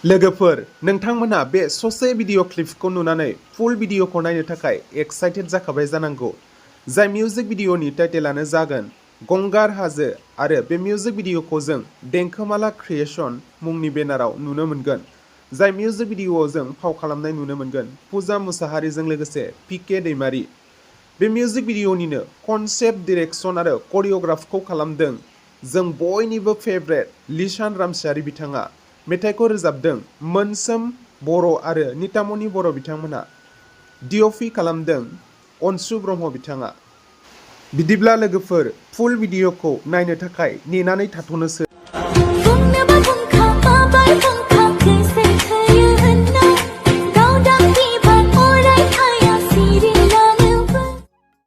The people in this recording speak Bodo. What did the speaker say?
लोगोफोर नोंथांमोना बे ससे भिडिअ क्लिपखौ नुनानै फुल भिडिअखौ नायनो थाखाय एक्साइटेड जाखाबाय जानांगौ। जाय मिउजिक भिडिअनि टाइटेलानो जागोन गंगार हाजो आरो बे मिउजिक भिडिअखौ जों देंखोमाला क्रिएशन मुंनि बेनाराव नुनो मोनगोन। जाय मिउजिक भिडिअआव जों फाव खालामनाय नुनो मोनगोन पुजा मुसाहारीजों लोगोसे पिके दैमारी। बे मिउजिक भिडिअनिनो कनसेप्ट डिरेक्शन आरो करिय'ग्राफखौ खालामदों जों बयनिबो फेभरेट लिसान रामसियारि बिथाङा। मेथाइखौ रोजाबदों मोनसोम बर' आरो नितामनि बर' बिथांमोना। डिअपि खालामदों अनसु ब्रह्म बिथाङा। बिदिब्ला लोगोफोर फुल भिडिअखौ नायनो थाखाय नेनानै थाथ'नोसै।